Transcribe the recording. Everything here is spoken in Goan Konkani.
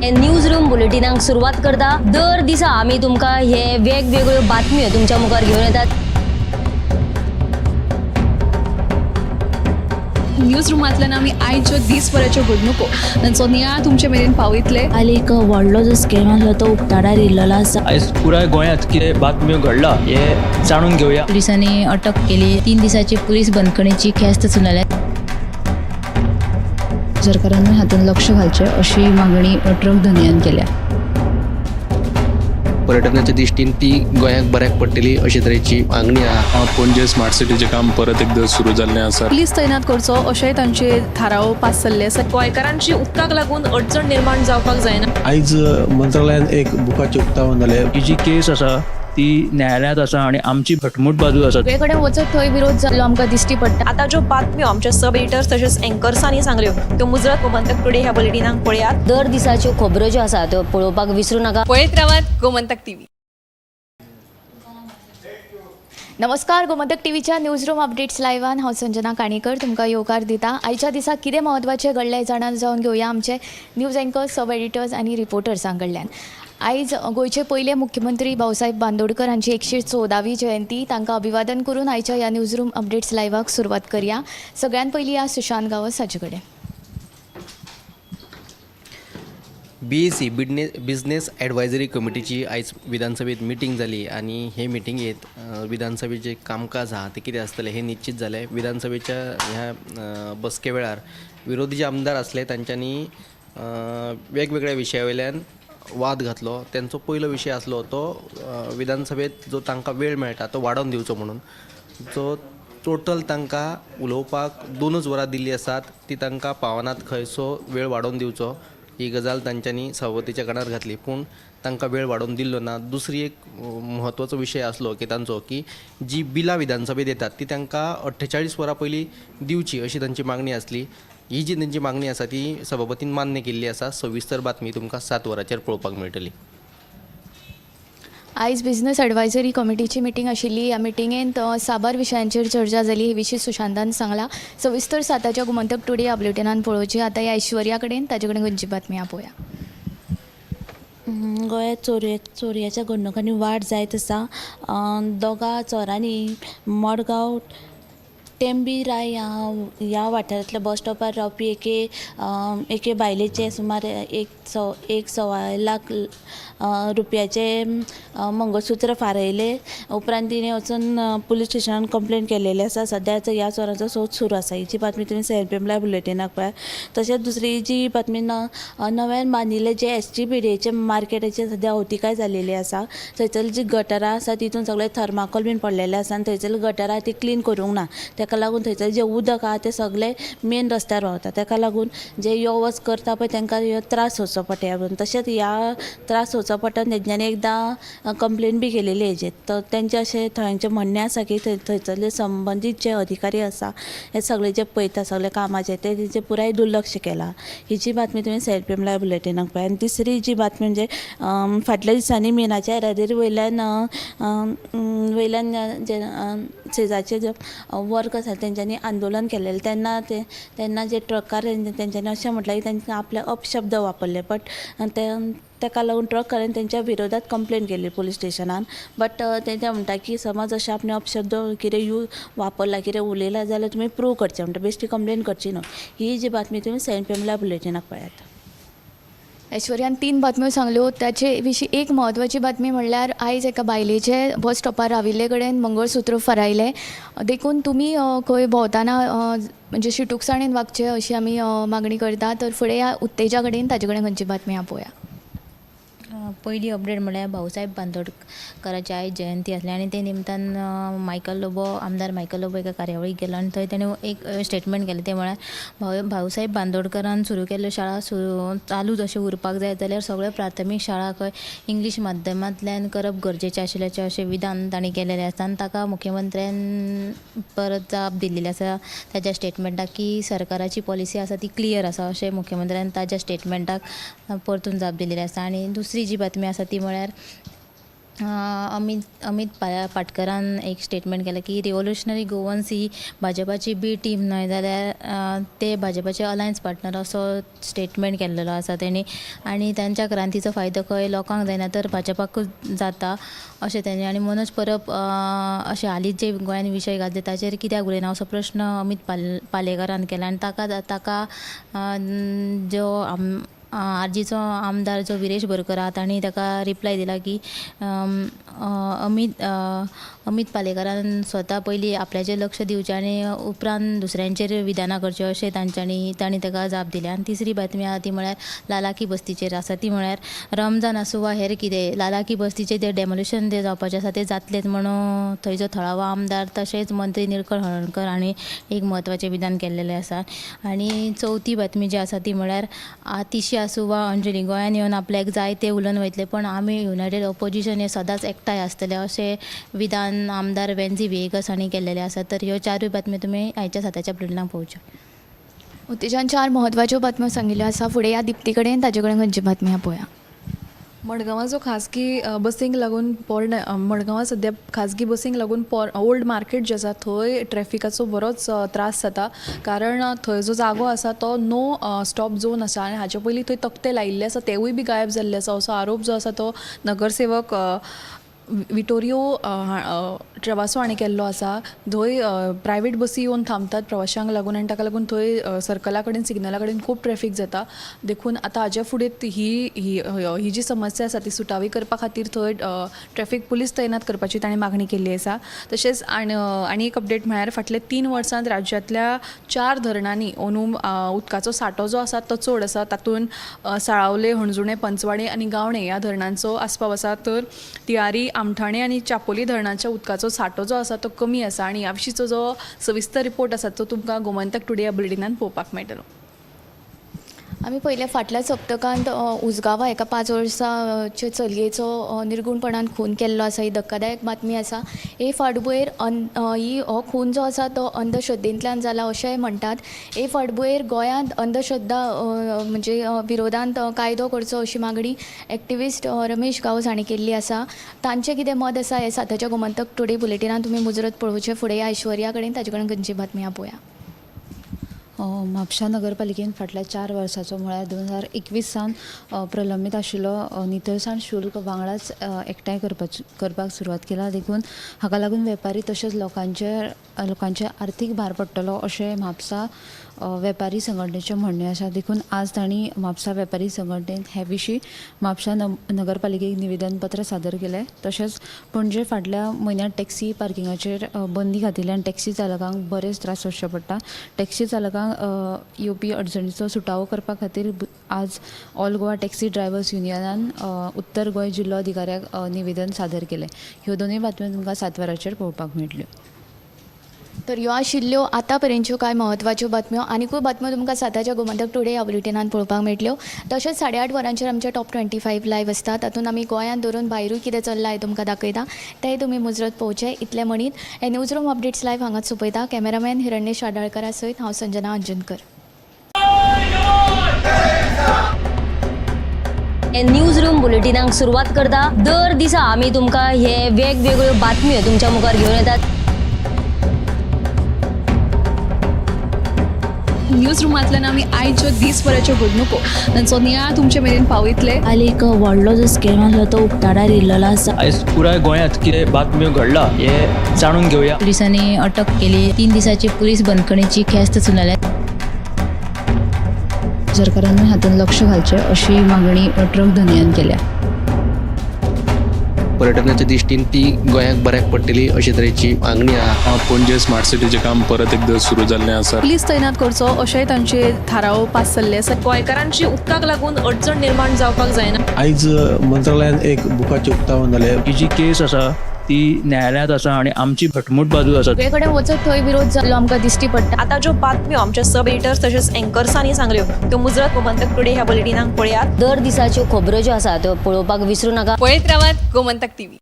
न्यूज रूम बुलेटिनाक सुरवात करता. दर दिसा आमी तुमकां हे वेगवेगळ्यो बातम्यो तुमच्या मुखार घेवन येतात. न्यूज रुमांतल्यान आमी आयच्यो दीसभराच्यो घडणुको तांचो नियाळ तुमचे मेरेन पावयतले. काल एक व्हडलो जो स्कॅम आसलो तो उक्ताडार येयल्लो आसा. आयज पुराय गोंयांत कितें बातम्यो घडला हे जाणून घेवया. पोलिसांनी अटक केली. 3 दिसाची पुलीस बंदखणीची ख्यास्त सुनायल्या. सरकारानूय हातूंत लक्ष घालचें अशी मागणी ट्रक धनयान केल्या. पर्यटनाच्या दृश्टीन ती गोंयाक बऱ्याक पडटली अशे तरेची मागणी आहा. पणजे स्मार्ट सिटीचें काम परत एकदां सुरू जाल्लें आसा. पुलीस तैनात करचो अशेंय तांचे थाराव पास जाल्ले आसा. गोंयकारांची उदकाक लागून अडचण निर्माण जावपाक जायना. आयज मंत्रालयान एक बुकाचें उक्तावण जालें. ही जी केस आसा ती न्यायालयांत आसा आनी आमची घटमूट बाजू आसा. सगळे कडेन वचत थंय विरोध जाल्लो आमकां दिश्टी पडटा. आतां ज्यो बातम्यो आमच्या सब एडिटर्स तशेंच एंकर्सांनी सांगल्यो त्यो मुजरत गोमंतक टुडे ह्या बुलेटिनाक पळयात. दर दिसाच्यो खबरो ज्यो आसा त्यो पळोवपाक विसरूं नाका. पळयत रावात गोमंतक टीव्ही. नमस्कार, गोमंतक टीव्हीच्या न्यूज रूम अपडेट्स लायव्हान हांव संजना काणेकर तुमकां येवकार दिता. आयच्या दिसा कितें म्हत्वाचें घडलें जाणा जावन घेवया आमचे न्यूज एंकर्स, सब एडिटर्स आनी रिपोर्टर्सां कडल्यान. आयज गोंयचे पयले मुख्यमंत्री भाऊसाहेब बांदोडकर हांची 114वी जयंती. तांकां अभिवादन करून आयच्या ह्या न्यूज रूम अपडेट्स लायव्हाक सुरवात करया. सगळ्यात पयलीं या सुशांत गांवस हाचे कडेन. बीएसी बिजनेस एडवायजरी कमिटीची आयज विधानसभेत मिटींग जाली आनी हे मिटिंगेत विधानसभेचें कामकाज आहा तें कितें आसतलें हें निश्चीत जालें. विधानसभेच्या ह्या बसके वेळार विरोधी जे आमदार आसले तांच्यांनी वेगवेगळ्या विशया वयल्यान वाद घातलो. तेंचो पयलो विशय आसलो तो विधानसभेत जो तांकां वेळ मेळटा तो वाडोवन दिवचो म्हणून. जो टोटल तांकां उलोवपाक 2 वरां दिल्लीं आसात ती तांकां पावनात खंय, सो वेळ वाडोवन दिवचो ही गजाल तांच्यांनी सभापतीच्या कानार घातली, पूण तांकां वेळ वाडोवन दिल्लो ना. दुसरी एक म्हत्वाचो विशय आसलो की तांचो की जी बिलां विधानसभेत येतात ती तांकां 48 वरां पयलीं दिवची अशी तांची मागणी आसली. ही जी तांची मागणी आसा ती सभापतीन मान्य केल्ली आसा. सविस्तर बातमी तुमकां 7 वरांचेर पळोवपाक मेळटली. आयज बिझनेस एडवायजरी कमिटीची मिटींग आशिल्ली. ह्या मिटिंगेंत साबार विशयांचेर चर्चा जाली हे विशीं सुशांतान सांगलां. सविस्तर 7च्या गोमंतक टुडे ह्या बुलेटिनान पळोवची. आतां ह्या ऐश्वर्या कडेन, ताचे कडेन खंयची बातमी पळोवया. गोंयांत चोरयेच्या घडणुकांनी वाड जायत आसा. 2 चोरांनी मडगांव टेंबी राय ह्या वाठारांतल्या बस स्टॉपार रावपी एके बायलेचे सुमार 1.25 लाख रुपयाचे मंगळसूत्र फारयले. उपरांत तिणें वचून पुलीस स्टेशनान कंप्लेन केलेली आसा. सद्याक ह्या चोरांचो सोद सुरू आसा. ही जी बातमी तुमी 7 PM live बुलेटिनाक पळयात. तशेंच दुसरी जी बातमी नव्यान बांदिल्ले जे SGPDAचे मार्केटाचे सद्या अवतिकाय जाल्लेली आसा. थंयसर जी गटरां आसा तितून सगळे थर्माकोल बीन पडलेले आसा आनी थंयसर गटरां ती क्लीन करूंक ना. ताका लागून थंयसर जें उदक आहा तें सगळें मेन रस्त्यार व्हांवता. ताका लागून जे यो वच करता पळय तांकां ह्यो त्रास सोंसचो पडटा. ह्या तशेंच ह्या त्रास सोंसचो पडटा तेंच्यांनी एकदां कंप्लेन बी केलेली हेजेर. तर तेंचें अशें थंयचें म्हणणें आसा की थंयसरले संबंदीत जे अधिकारी आसा हे सगळे जे पळयता सगळे कामाचे ते तेंचें पुराय दुर्लक्ष केलां. ही जी बातमी तुमी 7 PM live बुलेटिनाक पळय. आनी तिसरी जी बातमी म्हणजे फाटल्या दिसांनी मिनाच्या येरादारी वयल्यान वयल्यान जे सेजाचे जे वर्क आसा तेंच्यांनी आंदोलन केलेलें. तेन्ना जे ट्रकार तेंच्यांनी अशें म्हटलें की तेंकां आपले अपशब्द वापरले, बट ताका लागून ट्रककारान तेंच्या विरोधात कंप्लेन केली पुलीस स्टेशनान. बट तें म्हणटा की समज अशें आपणे अपशब्द कितें यूज वापरला कितें उलयला जाल्यार तुमी प्रूव करचें म्हणटा, बेश्टी कंप्लेन करची न्हू. ही जी बातमी तुमी 7 PM live बुलेटिनाक पळयात. ऐश्वर्यान 3 बातम्यो सांगल्यो. ताचे विशीं एक म्हत्वाची बातमी म्हणल्यार आयज एका बायलेचे बस स्टॉपार राविल्ले कडेन मंगळसूत्र फारायलें. देखून तुमी खंय भोंवतना म्हणजे शिटूकसाणेन वागचें अशी आमी मागणी करता. तर फुडें ह्या उत्तेजा कडेन, ताचे कडेन खंयची बातमी पळोवया. पयली अपडेट म्हळ्यार भाऊसाहेब बांदोडकराची आयज जयंती आसली आनी ते निमतान मायकल लोबो, आमदार मायकल लोबो एका कार्यावळीक गेलो आनी थंय तेणें एक स्टेटमेंट केलें. तें म्हळ्यार भाऊसाहेब बांदोडकरान सुरू केल्ल्यो शाळा चालूच अशें उरपाक जाय जाल्यार सगळ्यो प्राथमीक शाळा खंय इंग्लीश माध्यमांतल्यान करप गरजेचें आशिल्ल्याचें अशें विधान तांणी केलेलें आसा आनी ताका मुख्यमंत्र्यान परत जाप दिल्ली आसा ताच्या स्टेटमेंटाक की सरकाराची पॉलिसी आसा ती क्लियर आसा अशें मुख्यमंत्र्यान ताच्या स्टेटमेंटाक परतून जाप दिल्ली आसा. आनी दुसरी जी बातमी आसा ती म्हळ्यार अमीत अमीत पाटकरान एक स्टेटमेंट केलें की रिवोल्युशनरी गोवन्स ही भाजपाची बी टीम न्हय जाल्यार ते भाजपाचे अलायन्स पार्टनर असो स्टेटमेंट केल्लेलो आसा तेणी. आनी तांच्या क्रांतीचो फायदो खंय लोकांक जायना तर भाजपाकूच जाता अशें तेणी. आनी मनोज परब अशें हालींच जे गोंयान विशय गाजले ताचेर कित्याक उलयना असो प्रश्न अमीत पालेकारान केला. आनी ताका ताका जो आरजीचो आमदार जो विरेश बोरकर आहा तांणी ताका रिप्लाय दिला की अमीत अमीत पालेकारान स्वता पयलीं आपल्याचेर लक्ष दिवचें आनी उपरांत दुसऱ्यांचेर विधानां करचें अशें तांच्यांनी तांणी ताका जाप दिल्या. आनी तिसरी बातमी आहा ती म्हळ्यार लालाकी बस्तीचेर आसा ती म्हळ्यार रमजान आसूं वा हेर कितें लालाकी बस्तीचें जें डेमोलिशन जें जावपाचें आसा तें जातलेंच म्हणून थंयचो थळावो आमदार तशेंच मंत्री निळकंठ हळर्णकर हांणी एक म्हत्वाचें विधान केल्लेलें आसा. आनी चवथी बातमी जी आसा ती म्हळ्यार आतिशी आसूं वा अंजली गोंयान येवन आपल्याक जाय तें उलोवन वयतले पण आमी युनायटेड ऑपोजिशन हें सदांच एकठांय आसतलें अशें विधान आमदार वेन्झी व्हिएगस हांणी केल्लेलें आसा. तर ह्यो चारूय बातम्यो तुमी आयच्या साताच्या बुलेटिनाक पळोवच्यो. उत्तेजान चार म्हत्वाच्यो बातम्यो सांगिल्ल्यो आसा. फुडें ह्या दिप्ती कडेन ताजे कडेन खंयची बातमी पळोवया. मडगांवां जो खाजगी बसींक लागून पोरणे मडगांवां सद्या खाजगी बसींक लागून ओल्ड मार्केट जें आसा थंय ट्रॅफिकाचो बरोच त्रास जाता, कारण थंय जो जागो आसा तो नो स्टॉप झोन आसा आनी हाचे पयलीं थंय तकटे लायिल्ले आसा तेवूय बी गायब जाल्ले आसा असो आरोप जो आसा तो नगरसेवक विटोरियो ट्रेवासो हाणें केल्लो आसा. थंय प्रायवेट बसी येवन थांबतात प्रवाशांक लागून आनी ताका लागून थंय सर्कला कडेन सिग्नला कडेन खूब ट्रॅफीक जाता. देखून आतां हाज्या फुडें ही ही ही जी समस्या आसा ती सुटावी करपा खातीर थंय ट्रॅफीक पुलीस तैनात करपाची ताणें मागणी केल्ली आसा. तशेंच आनी एक अपडेट म्हळ्यार फाटल्या 3 वर्सांत राज्यांतल्या 4 धरणांनी अंदू उदकाचो सांठो जो आसा तो चड आसा. तातूंत साळावले, हणजुणें, पंचवाडे आनी गावणे ह्या धरणांचो आस्पाव आसा. तर तिळारी, आमठाणे आनी चापोली धरणाच्या उदकाचो सांठो जो आसा तो कमी आसा आनी ह्या विशींचो जो सविस्तर रिपोर्ट आसा तो तुमकां गोमंतक टुडे ह्या बुलेटिनान पळोवपाक मेळटलो. आमी पयल्या फाटल्या सप्तकांत उजगांवां एका 5 वर्सांचे चलयेचो निर्गुणपणान खून केल्लो आसा. ही धक्कादायक बातमी आसा. हे फाटभुंयेर ही हो खून जो आसा तो अंधश्रद्धेंतल्यान जाला अशेंय म्हणटात. हे फाटभुंयेर गोंयांत अंधश्रद्धा म्हणजे विरोधांत कायदो करचो अशी मागणी एक्टिविस्ट रमेश गांवस हांणी केल्ली आसा. तांचें कितें मत आसा हें साताच्या गोमंतक टुडे बुलेटिनान तुमी मुजरत पळोवचें. फुडें ऐश्वर्या कडेन ताजे कडेन खंयची बातमी पळोवया. म्हापशा नगरपालिकेन फाटल्या 4 वर्साचो म्हळ्यार 2021 सावन प्रलंबीत आशिल्लो नितळसाण शुल्क वांगडाच एकठांय करपाक सुरवात केला. देखून हाका लागून वेपारी तशेंच लोकांचे आर्थीक भार पडटलो अशें म्हापसा वेपारी संघटनेचें म्हणणें आसा. देखून आज तांणी म्हापसा वेपारी संघटनेन हे विशीं म्हापसा नगरपालिकेक निवेदन पत्र सादर केलें. तशेंच पणजे फाटल्या म्हयन्यांत टॅक्सी पार्किंगाचेर बंदी घातिल्ल्यान टॅक्सी चालकांक बरेच त्रास सोंसचे पडटा. टॅक्सी चालकांक येवपी अडचणीचो सुटावो करपा खातीर आज ऑल गोवा टॅक्सी ड्रायव्हर्स युनियनान उत्तर गोंय जिल्लो अधिकाऱ्याक निवेदन सादर केलें. ह्यो दोनूय बातम्यो तुमकां 7 वरांचेर पळोवपाक मेळटल्यो. तर ह्यो आशिल्ल्यो आतां पर्यंतच्यो कांय म्हत्वाच्यो बातम्यो. आनिकूय बातम्यो तुमकां साताच्या गोमंतक टुडे ह्या बुलेटिनान पळोवपाक मेळटल्यो. तशेंच 8:30 वरांचेर आमचे टॉप 25 लायव्ह आसता. तातूंत आमी गोंयांत धरून भायरूय कितें चल्लां हें तुमकां दाखयता. तेंय तुमी मुजरत पळोवचें. इतलें म्हणीत हे न्यूज रूम अपडेट्स लायव्ह हांगाच सोंपयता. कॅमेरामॅन हिरण्येश आडाळकरा सयत हांव संजना अंजनकर. हे न्यूज रूम बुलेटिनाक सुरवात करता. दर दिसा आमी तुमकां हे वेगवेगळ्यो बातम्यो तुमच्या मुखार घेवन येतात. न्यूज रुमांतल्यान आमी आयच्यो दीसभराच्यो घडणुको तांचो नियाळ तुमचे मेरेन पावयतले. काल एक व्हडलो जो स्कॅम आसलो तो उक्ताडार येयल्लो आसा. आयज पुराय गोंयांत कितें बातम्यो घडला हें जाणून घेवया. पुलिसांनी अटक केली. 3 दिसाची पुलीस बंदखणीची ख्यास्त सुनायल्या. सरकारान हातूंत लक्ष घालचें अशी मागणी ट्रक धनयान केल्या. पर्यटनाच्या दृश्टीन ती गोंयाक बऱ्याक पडटली अशे तरेची मागणी आहा. पणजे स्मार्ट सिटीचें काम परत एकदां सुरू जाल्लें आसा. पुलीस तैनात करचो अशेंय तांचे थाराव पास जाल्ले आसा. गोंयकारांची उदकाक लागून अडचण निर्माण जावपाक जायना. आयज मंत्रालयान एक बुकाचें उक्तावण जालें. ही जी केस आसा ती न्यायालयांत आसा आनी आमची घटमूट बाजू आसा. सगळे कडेन वचत थंय विरोध जाल्लो आमकां दिश्टी पडटा. आतां ज्यो बातम्यो आमच्या सब एडिटर्स तशेंच एंकर्सांनी सांगल्यो त्यो मुजरत गोमंतक टुडे ह्या बुलेटिनाक पळयात. दर दिसाच्यो खबरो ज्यो आसा त्यो पळोवपाक विसरूं नाका. पळयत रावात गोमंतक टीव्ही.